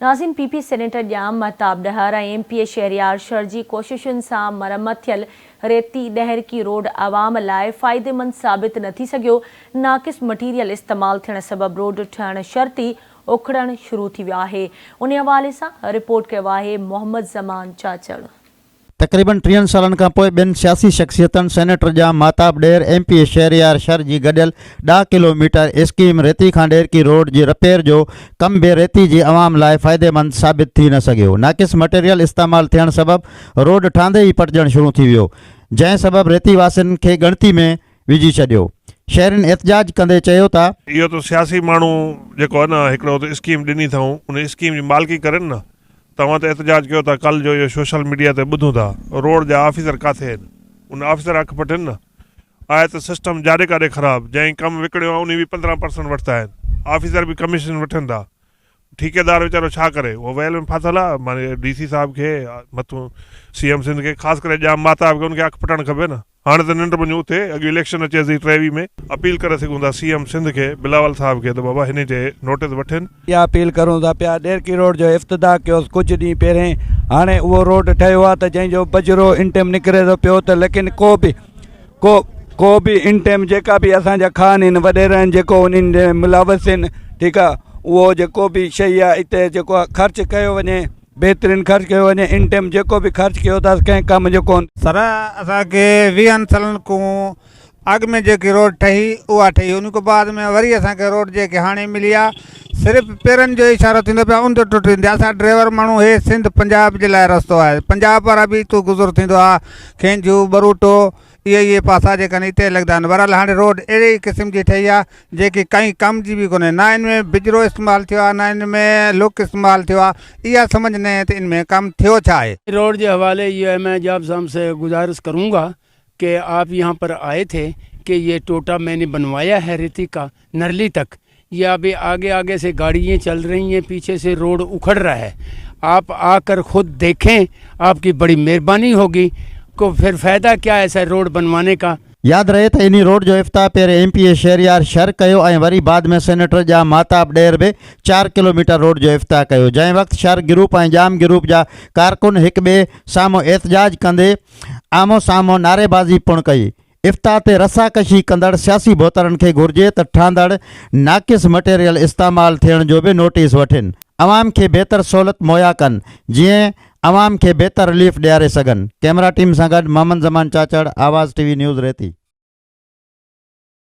ناظرين P P senator Jam Mahtab Dahar ۽ M P A Shehryar Shar جي ڪوششن سان مرمت ٿيل ريتي ڏهرڪي روڊ عوام لاء فائديمند ثابت نه ٿي سگهيو، ناقص مٽيريل استعمال ٿيڻ سبب روڊ ٺهڻ شرط ئي اکڙڻ شروع ٿي ويو آهي، انهي حوالي سان رپورٽ ڪيو آهي محمد زمان چاچڙ. تقريبن ٽيهن سالن کان پوء ٻين سياسي شخصيتن senator Jam Mahtab Dahar, M P A Shehryar Shar جي گڏيل ڏهه ڪلو ميٽر اسڪيم ريتي کان ڏهرڪي روڊ جي رپيئر جو ڪم به ريتي جي عوام لاء فائديمند ثابت ٿي نه سگهيو. ناقص مٽيريل استعمال ٿيڻ سبب روڊ ٺاهندي ئي پٽجڻ شروع ٿي ويو، جنهن سبب ريتي واسين کي ڳڻتي ۾ وجهي ڇڏيو. شهرين احتجاج ڪندي چيو ته. اهو ته سياسي ماڻهو جيڪو آهي نه هڪڙو ته اسڪيم ڏني اٿائون ان اسڪيم جي مالڪي ڪرين نه توهان ته احتجاج ڪيو ٿا ڪل جو اهو سوشل ميڊيا تي ٻڌون ٿا روڊ جا آفيسر ڪاٿي آهن ان آفيسر اک پٽين نه آهي ته سسٽم جاڏي ڪاڏي خراب جنهن ڪم وڪڻيو آهي انهي به 15 پرسنٽ وٺتا آهن آفيسر به ڪميشن وٺن ٿا ٺيڪيدار ويچارو ڇا ڪري اهو ويل ۾ ڦاٿل آهي معني ڊي سي صاحب کي مٿو سي ايم سنڌ کي خاص ڪري ڄام ماهتاب کي ان کي اک پٽڻ کپي نه. هاڻي ته ننڊ وڃون اٿي اڳ اليڪشن اچي ٿي ٽيوي ۾ اپيل ڪري سگهون ٿا سي ايم سنڌ کي بلاول صاحب کي ته بابا هني تي نوٽيس وٺين. اها اپيل ڪرون ٿا پيا ڏيرڪي روڊ جو افتتاح ڪيوس ڪجهه ڏينهن پهرين هاڻي اهو روڊ ٺهيو آهي ته جنهن جو بجرو ان ٽيم نڪري ٿو پيو ته ليڪن ڪو به ڪو ڪو به ان ٽيم جيڪا به اسان جا خان آهن وڏيرا آهن جيڪو انهن جي ملوث آهن ٺيڪ آهي اهو جيڪو به شيء آهي اتي جيڪو آهي خرچ ڪيو وڃي بهترين خرچ ڪيو وڃي ان ٽيم جيڪو به خرچ ڪيو اٿس ڪنهن ڪم جو ڪون. سر اسان کي ويهن سالن کون اڳ ۾ جيڪي روڊ ٺهي اها ٺهي ان کان بعد ۾ وري اسان کي روڊ جيڪي هاڻي ملي آ صرف پيرن جو اشارو ٿيندو پيو ان تي ٽٽي ويندي اسان ڊرائيور ماڻهو هي سنڌ پنجاب جي لاء رستو آهي پنجاب وارا به اتو گذر ٿيندو آ کينجهو ٻروٽو اهي اهي پاسا جيڪا آهن اتي لڳندا آهن بهرحال هاڻي روڊ اهڙي ئي قسم جي ٺهي آهي جيڪي ڪائين ڪم جي به ڪونهي نه ان ۾ بجرو استعمال ٿيو آهي نه ان ۾ لوڪ استعمال ٿيو آهي اها سمجهه نه آئي ته ان ۾ ڪم ٿيو ڇا آهي. روڊ جي حوالي اهو آهي مين جاب صاحب سي گذارش ڪرون گا ڪي آپ يهان پر آئي ٿي ڪي يه ٽوٽا مين ني بنوايا هي ريتي ڪا نرلي تڪ يه ابي آگي آگي سي گاڙيين چل رهي هين پيڇي سي روڊ اکڙ رها هي آپ آ ڪر خود ديکين آپ ڪي بڙي مهرباني هوگي ڪو ڦر فائده ڪيا هي سر روڊ بنواني ڪا. ياد رهي ته انهي روڊ جو افتتاح پهرين ايم پي اي شهريار شر ڪيو ۽ وري بعد ۾ سينيٽر ڄام مهتاب ڏهر به چار ڪلوميٽر روڊ جو افتتاح ڪيو جنهن وقت شر گروپ ۽ ڄام گروپ جا ڪارڪن هڪ ٻئي سامهون احتجاج ڪندي آمهون سامهون نعريبازي پڻ ڪئي افتتاح تي رسا ڪشي ڪندڙ سياسي ڀوتارن کي گهرجي ته ٺهندڙ ناقص مٽيريل استعمال ٿيڻ جو به نوٽيس وٺين، عوام کي بهتر سهولت مهيا ڪن، جيئن عوام کي بهتر رليف ڏياري سگهن. ڪئميرا ٽيم سان گڏ Muhammad Zaman Chachar, Awaz T V news Reti.